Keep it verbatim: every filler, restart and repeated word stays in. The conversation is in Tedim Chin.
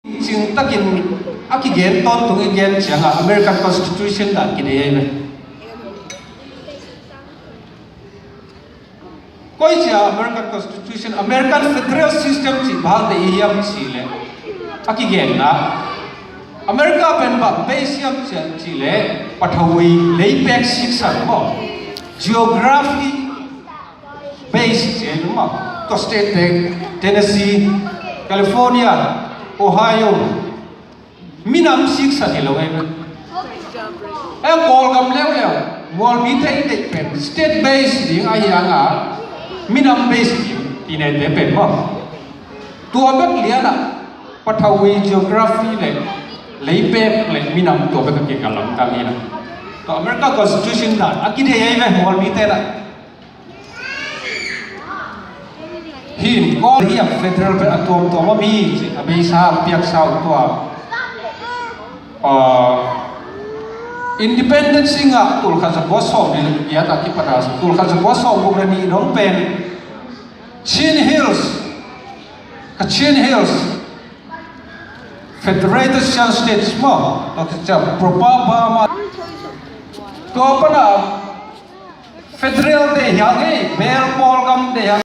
Cing takin a kigen tawntung i gen ciangah American Constitution dan kidei ahi ve. Koi cia American Constitution, American Federal System cih bang deih hiam cih leh, a kigenna America pen bang base hiam cih leh pathawi leipek siksan maw, geography base cih maw, tua state te Tennessee, California, Ohio, minam siksan hi lo e. E, Kawlgam leuleu mualmite i deih pen state base ding ahi hanga minam base ding tinete pen maw, tua bek lianah pathawi geography le leipek le minam tua bek a kikal lamkal hi na. Tua America Constitution dan a kidei ahi ve mualmite na. Hin Kawl hiam federal pen a tuamtuam om hi ci a beisa a piaksa uh tua. Ah, independence singah tulkhat zakua sawm ni le giat a kipat a tulkhat zakua sawm guk le nih dong pen Chin Hills, Kachin Hills, Federated Shan States maw, tua kici a proper Burma. Tua pana federal deih hiang ei, bel Kawlgam deih hiang.